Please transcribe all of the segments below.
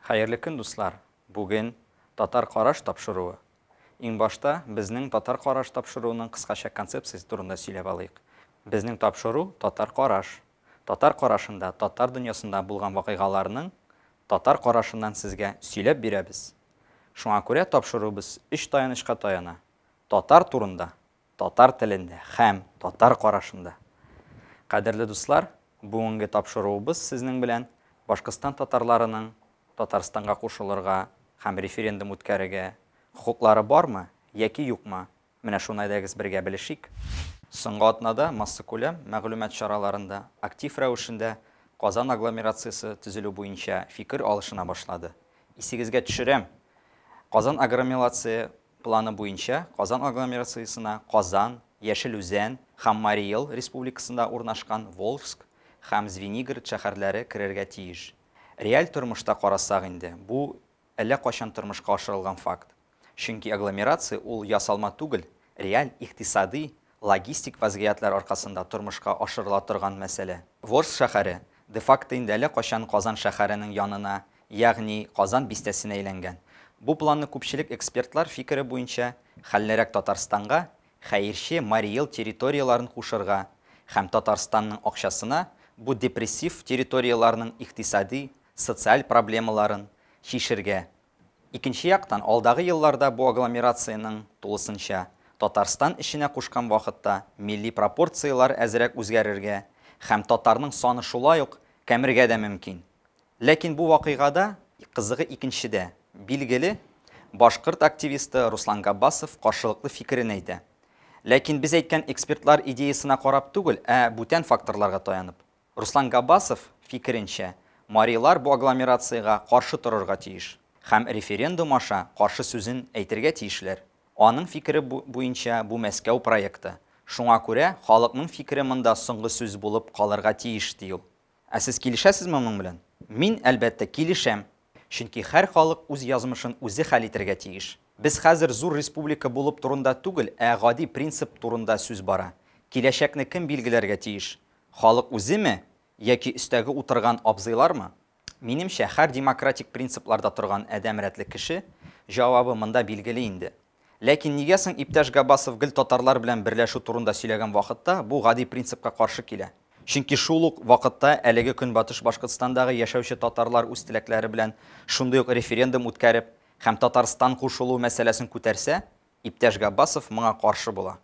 Хәерле көн, дуслар! Бүген Татар караш тапшыруы. Иң башта безнең Татар караш тапшыруының кыскача концепциясе турында сөйләп алыйк. Безнең тапшыру Татар караш. Татар карашында татар дөньясында булган вакыйгаларның татар карашыннан сезгә сөйләп бирәбез. Шуңа күрә тапшыруыбыз өч таянычка таяна, татар турында, татар телендә һәм татар карашында. Кадерле дуслар, бүгенге тапшыруыбыз сезнең белән Башкортстан татарларының Татарстанга кушылырга һәм референдум үткәрергә хокуклары бармы яки юкмы? Менә шуны әйдәгез бергә белешик. Соңгы атнада массакүләм мәгълүмат чараларында актив рәвешендә Казан агломерациясе төзелү буенча фикер алышына башлады. Исегезгә төшерәм, Казан агромелация Планы буенча, Казан агломерациясенә Казан, Яшел Үзән һәм Марий Эл Республикасында урнашкан Волжск һәм Звенигород шәһәрләре керергә тиеш. Реаль тормышта карасак инде, бу әллә кайчан тормышка ашырылган факт. Чөнки агломерация ул ясалма түгел, реаль икътисадый, логистик вазгыятьләр аркасында тормышка ашырыла торган мәсьәлә. Волжск шәһәре де-факто инде әллә кайчан Казан шәһәренең янына, ягъни Казан бистәсенә әйләнгән. Бу планны күпчелек экспертлар фикере буенча, хәллерәк Татарстанга хәерче Марий Эл территорияләрен кушырга һәм Татарстанның акчасына бу депрессив территорияләрнең икътисади, социаль проблемаларын чишергә. Икенче яктан, алдагы елларда бу агломерациянең тулысынча Татарстан эченә кушкан вакытта милли пропорцияләр әзрәк үзгәрергә һәм татарның саны шулай ук кәмергә дә мөмкин. Ләкин бу вакыйгада кызыгы икенчедә. Билгеле, башкорт активисты Руслан Габбасов каршылыклы фикерен әйтә. Ләкин без әйткән экспертлар идеясына карап түгел, ә бүтән факторларга таянып. Руслан Габбасов фикеренчә, марилар бу агломерациягә каршы торырга тиеш һәм референдум аша каршы сүзен әйтергә тиешләр. Аның фикере буенча бу Мәскәү проекты, шуңа күрә халыкның фикере монда соңгы сүз булып калырга тиеш, ди ул. Ә сез килешәсезме моның белән? Мин, әлбәттә, килешәм. Чөнки һәр халык үз язмышын үзе хәл итәргә тиеш. Без хәзер зур республика булып турында түгел, ә гади принцип турында сүз бара. Киләчәкне кем билгеләргә тиеш? Халык үземе яки өстәге утырган абзыйлармы? Минемчә, һәр демократик принципларда торган адәм рәтле кеше җавабы монда билгеле инде. Ләкин нигә соң иптәш Габбасов гел татарлар белән берләшү турында сөйләгән вакытта бу гади принципка каршы килә? Чөнки шул ук вакытта әлеге Көнбатыш Башкортстандагы яшәүче татарлар үз теләкләре белән шундый ук референдум үткәреп һәм Татарстан кушылу мәсьәләсен күтәрсә, иптәш Габбасов моңа каршы була.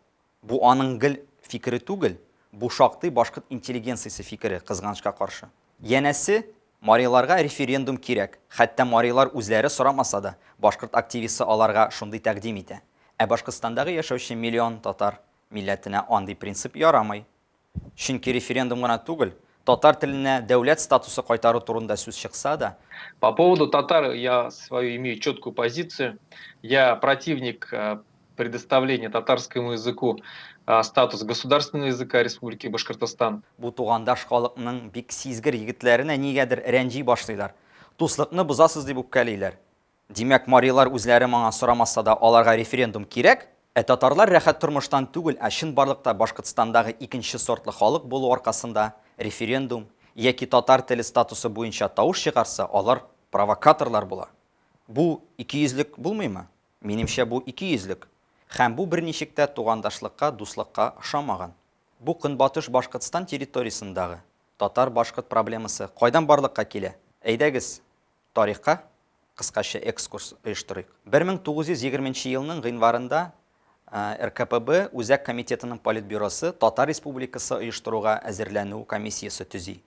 Бу аның гел фикере түгел, бу шактый башкорт интеллигенциясе фикере, кызганычка каршы. Янәсе, мариларга референдум кирәк, хәтта марилар үзләре сорамаса да, башкорт активисты аларга шундый тәкъдим итә. Ә Башкортстандагы яшәүче миллион татар милләтенә андый принцип ярамый. Чөнки референдум гына түгел, татар теленә дәүләт статусы кайтару турында сүз чыкса да, По поводу татар я свою имею четкую позицию. Я противник предоставления татарскому языку статус государственного языка Республики Башкортостан. Бу тугандаш халыкның бик сизгер егетләренә нигәдер рәнҗи башлыйлар. Дуслыкны бозасыз дип үпкәлиләр. Димәк, марилар үзләре моңа сорамаса да, аларга референдум кирәк? Ә татарлар рәхәт тормыштан түгел, ә чынбарлыкта Башкортстандагы икенче сортлы халык булу аркасында референдум яки татар теле статусы буенча тавыш чыгарса, алар провокаторлар була. Бу икейөзлек булмыймы? Минемчә, бу икейөзлек. Һәм бу берничек тә тугандашлыкка, дуслыкка ошамаган. Бу Көнбатыш Башкортстан территориясендагы татар-башкорт проблемасы кайдан барлыкка килә? Әйдәгез, тарихка кыскача экскурс оештырыйк. 1920 нче елның гыйнварында РКПБ Үзәк комитетының Политбюросы Татар Республикасы оештыруга әзерләнү комиссиясе төзи.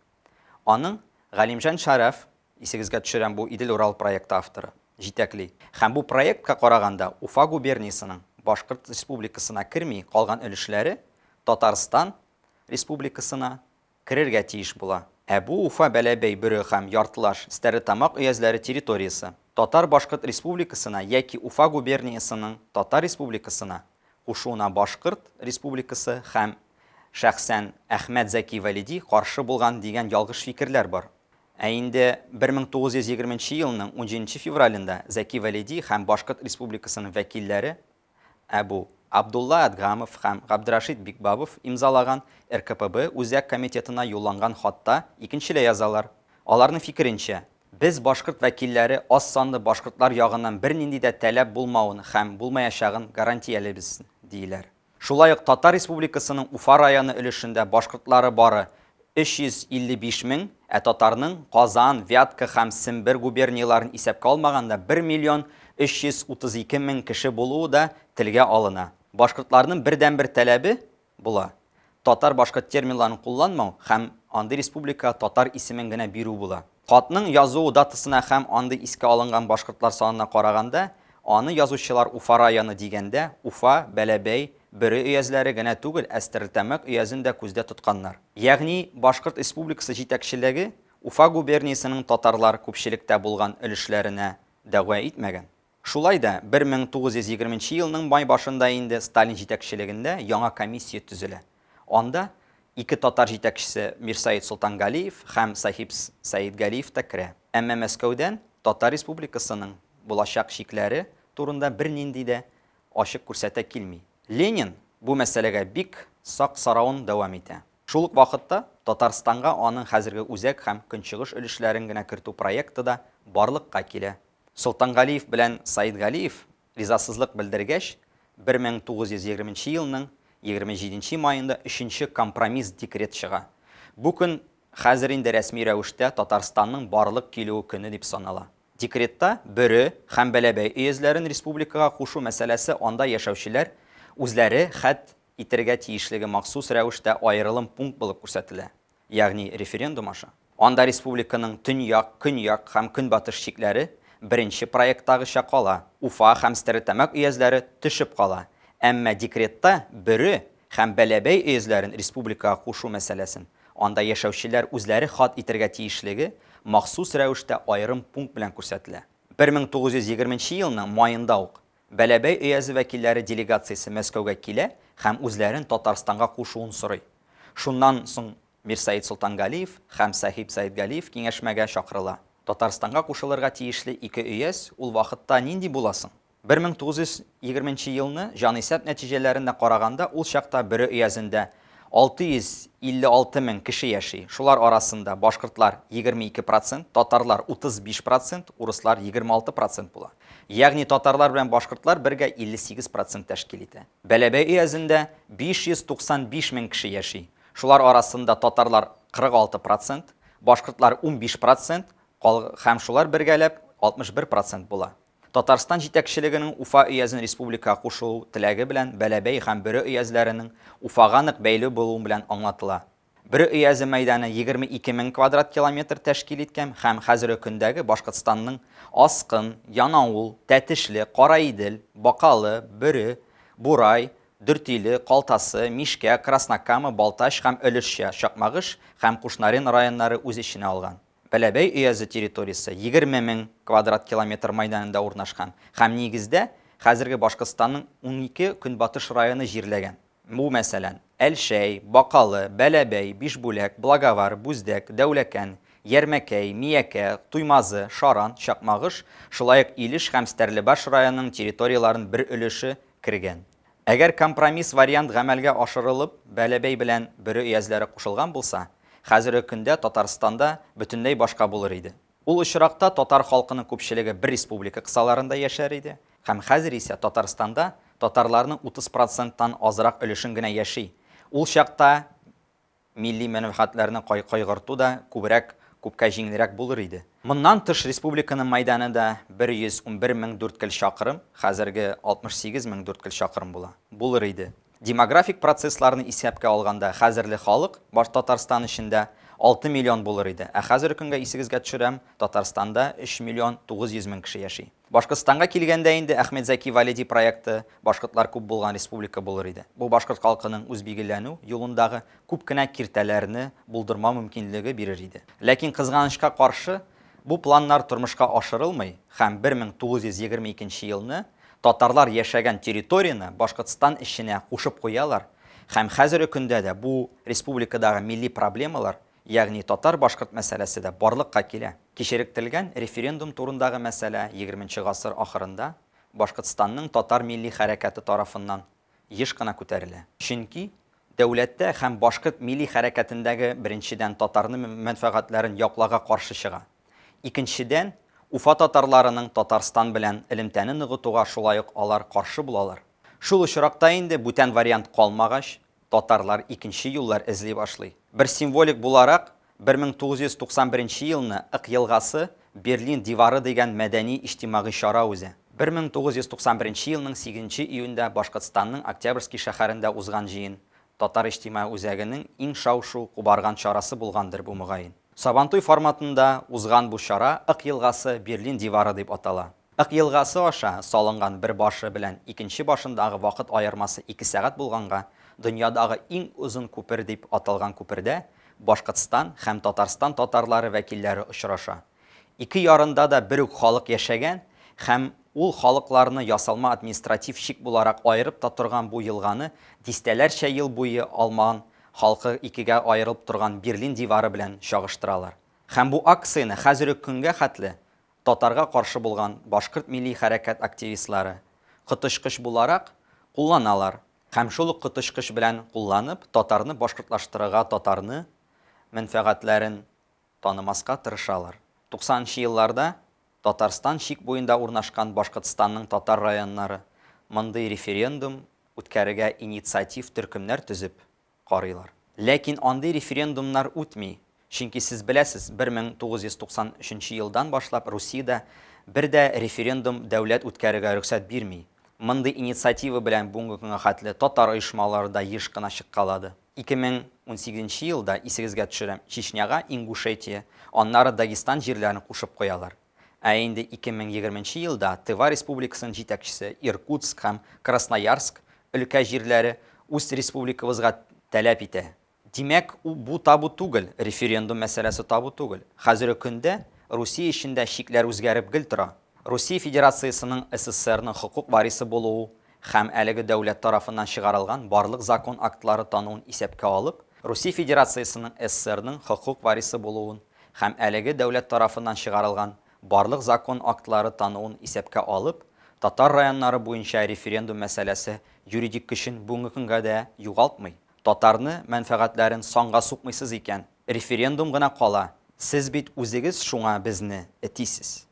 Аның Галимҗан Шәрәф, исегезгә төшерәм, бу Идел-Урал проекты авторы, җитәкли. Һәм бу проектка караганда Уфа губерниясенең Башкорт Республикасына керми калган өлешләре Татарстан Республикасына керергә тиеш була. Ә бу Уфа, Бәләбәй, Бөре һәм яртылаш Стәрлетамак өязләре территориясе. Татар-Башкорт Республикасына яки Уфа губерниясенең Татар Республикасына кушуына Башкорт Республикасы һәм шәхсән Әхмәт Зәки Вәлиди каршы булган дигән ялгыш фикерләр бар. Ә инде 1920 нче елның унҗиденче февралендә Зәки Вәлиди һәм Башкорт Республикасының вәкилләре Ә бу, Абдулла Әдгамов һәм Габдрашит Бикбабов имзалаган РКПБ Үзәк Комитетына юлланган хатта икенчеләй язалар. Аларның фикеренчә, Без башкорт вәкилләре аз санлы башкортлар ягыннан бернинди дә таләп булмавын һәм булмаячагын гарантиялибез, диеләр. Шулай ук Татар Республикасының Уфа районы өлешендә башкортлары бары 355 мең, ә татарның Казан, Вятка һәм Сембер губернияләрен исәпкә алмаганда 1 миллион 332 мең кеше булуы да телгә алына. Башкортларның бердәнбер таләбе була, татар-башкорт терминларын кулланмау һәм андый республикага татар исемен генә бирү була. Хатның язуы датасына һәм андый искә алынган башкортлар санына караганда, аны язучылар Уфа районы дигәндә Уфа, Бәләбәй, Бөре өязләре генә түгел, ә Стәрлетамак өязен дә күздә тотканнар. Ягъни Башкорт Республикасы җитәкчелеге Уфа губерниясенең татарлар күпчелектә булган өлешләренә дәгъва итмәгән. Шулай да, 1920 нче елның май башында инде Сталин җитәкчелегендә яңа комиссия төзелә. Анда ике татар җитәкчесе Мирсаид Солтангалиев һәм Сахиб Сәетгалиев та керә. Әмма Мәскәүдән Татар Республикасының булачак чикләре турында бернинди дә ачык күрсәтә килми. Ленин бу мәсьәләгә бик сак сарауын дәвам итә. Шул ук вакытта Татарстанга аның хәзерге үзәк һәм көнчыгыш өлешләрен генә кертү проекты да барлыкка килә. Солтангалиев белән Саидгалиев ризасызлык белдергәч, 1920 нче елның 27 нче маенда өченче компромисс декрет чыга. Бу көн хәзер инде рәсми рәвештә Татарстанның барлык килүе көне дип санала. Декретта Бөре һәм Бәләбәй өязләрен республикага кушу мәсьәләсе анда яшәүчеләр үзләре хәт итергә тиешлеге махсус рәвештә аерылым пункт булып күрсәтелә, ягъни референдум аша. Анда республиканың төньяк, көньяк һәм көнбатыш чикләре беренче проекттагыча кала, Уфа һәм Стәрлетамак өязләре төшеп кала, әмма декретта Бөре һәм Бәләбәй өязләрен республикага кушу мәсьәләсен анда яшәүчеләр үзләре хат итергә тиешлеге махсус рәвештә аерым пункт белән күрсәтелә. 1920 нче елның маенда ук Бәләбәй өязе вәкилләре делегациясе Мәскәүгә килә һәм үзләрен Татарстанга кушуын сорый. Шуннан соң Мирсәет Солтангалиев һәм Сәхип Сәетгалиев киңәшмәгә чакырыла. Татарстанга кушылырга тиешле ике өяз ул вакытта нинди була соң? 1920 нче елны җанисәп нәтиҗәләренә караганда, ул чакта Бөре өязендә 656 мең кеше яши. Шулар арасында башкортлар 22 процент, татарлар 35 процент, урыслар 26 процент була. Ягъни татарлар белән башкортлар бергә 58 процент тәшкил итә. Бәләбәй өязендә 595 мең кеше яши. Шулар арасында татарлар 46 процент, башкортлар 15 процент, һәм шулар бергәләп 61 процент була. Татарстан җитәкчелегенең Уфа өязен республикага кушылу теләге белән Бәләбәй һәм Бөре өязләренең Уфага нык бәйле булуы белән аңлатыла. Бөре өязе мәйданы 22 мең квадрат километр тәшкил иткән һәм хәзерге көндәге Башкортстанның Аскын, Янаул, Тәтешле, Караидел, Бакалы, Бөре, Бурай, Дүртөйле, Калтасы, Мишкә, Краснокама, Балтач һәм өлешчә Чакмагыш һәм Кушнарен районнары үз эченә алган. Бәләбәй өязе территориясе 20 мең квадрат километр майданында урнашкан һәм нигездә хәзерге Башкортстанның 12 көнбатыш районы җирләгән. Бу, мәсәлән, Әлшәй, Бакалы, Бәләбәй, Бишбүләк, Благовар, Бүздәк, Дәүләкән, Ярмәкәй, Миякә, Туймазы, Шаран, Чакмагыш, шулай ук Илеш һәм Стәрлебаш районының территорияләренең бер өлеше кергән. Әгәр компромисс вариант гамәлгә ашырылып, Бәләбәй белән Бөре өязләре кушылган булса, хәзерге көндә Татарстанда бөтенләй башка булыр иде. Ул очракта татар халкының күпчелеге бер республика кысаларында яшәр иде һәм хәзер исә Татарстанда татарларның 30 проценттан азрак өлешен генә яши. Ул чакта милли мәнфәгатьләрне кайгырту да күбрәк, күпкә җиңелрәк булыр иде. Моннан тыш республиканың мәйданы да 111 мең дүрткел чакрым, хәзерге 68 мең дүрткел чакрым була, булыр иде. Демографик процессларны исәпкә алганда, хәзерле халык баш Татарстан эчендә 6 миллион булыр иде, ә хәзерге көнгә исегезгә төшерәм, Татарстанда 3 миллион 900 мең кеше яши. Башкортстанга килгәндә инде Әхмәтзәки Валиди проекты башкортлар күп булган республика булыр иде. Бу башкорт халкының үзбилгеләнү юлындагы күп кенә киртәләрне булдырмау мөмкинлеге бирер иде. Ләкин кызганычка каршы, бу планнар тормышка ашырылмый һәм 1922 нче елны татарлар яшәгән территорияне Башкортстан эченә кушып куялар һәм хәзерге көндә дә бу республикадагы милли проблемалар, ягъни татар-башкорт мәсьәләсе дә барлыкка килә. Кичеректелгән референдум турындагы мәсьәлә егерменче гасыр ахырында Башкортстанның татар милли хәрәкәте тарафыннан еш кына күтәрелә. Чөнки дәүләттә һәм башкорт милли хәрәкәтендәге беренчедән татарны мәнфәгатьләрен яклага каршы чыга. Икенчедән, Уфа татарларының Татарстан белән элемтәне ныгытуга шулай ук алар каршы булалар. Шул очракта инде бүтән вариант калмагач, татарлар икенче юллар эзли башлый. Бер символик буларак, 1991 елны Ык елгасы, Берлин дивары дигән мәдәни-иҗтимагый чара уза. 1991 елның сигезенче июньдә Башкортстанның Октябрьский шәһәрендә узган җыен Татар иҗтимагый үзәгенең иң шау-шу кубарган чарасы булгандыр бу, мөгаен. Сабантуй форматында узган бу чара Ык елгасы, Берлин дивары дип атала. Ык елгасы аша салынган бер башы белән икенче башындагы вакыт аермасы ике сәгать булганга, дөньядагы иң озын күпер дип аталган күпердә Башкортстан һәм Татарстан татарлары вәкилләре очраша. Ике ярында да бер үк халык яшәгән һәм ул халыкларны ясалма административ чик буларак аерып та торган бу елганы дистәләрчә ел буе алман халкы икегә аерылып торган Берлин дивары белән чагыштыралар. Һәм бу акцияне хәзерге көнгә хәтле татарга каршы булган башкорт милли хәрәкәт активистлары коточкыч буларак кулланалар һәм шул ук коточкыч белән кулланып татарны башкортлаштырырга татарны мәнфәгатьләрен танымаска тырышалар. 90 нчы елларда Татарстан чик буенда урнашкан Башкортстанның татар районнары мондый референдум үткәрергә инициатив төркемнәр төзеп карыйлар. Ләкин андый референдумнар үтми, чөнки сез беләсез, 1993 елдан башлап Русиядә бер дә референдум дәүләт үткәрергә рөхсәт бирми. Мондый инициатива белән бүгенге көнгә хәтле татар оешмалары да еш кына чыккалады. 2018 нче елда, исегезгә төшерәм, Чечняга Ингушетия, аннары Дагестан җирләрен кушып куялар. Ә инде 2020 нче елда Тыва Республикасының җитәкчесе Иркутск һәм Красноярск өлкә җирләре үз республикабызга таләп итә. Димәк, бу табу түгел, референдум мәсьәләсе табу түгел. Хәзерге көндә Русия эчендә чикләр үзгәреп гел тора. Русия Федерациясенең СССРның хокук варисы булуы һәм әлеге дәүләт тарафыннан чыгарылган барлык закон актлары тануын исәпкә алып, Русия Федерациясенең СССРның хокук варисы булуын һәм әлеге дәүләт тарафыннан чыгарылган барлык закон актлары тануын исәпкә алып, татар районнары буенча референдум мәсьәләсе юридик көчен бүгенге көнгә дә югалтмый. Татарны мәнфәгатьләрен санга сукмыйсыз икән, референдум гына кала, сез бит үзегез шуңа безне этисез.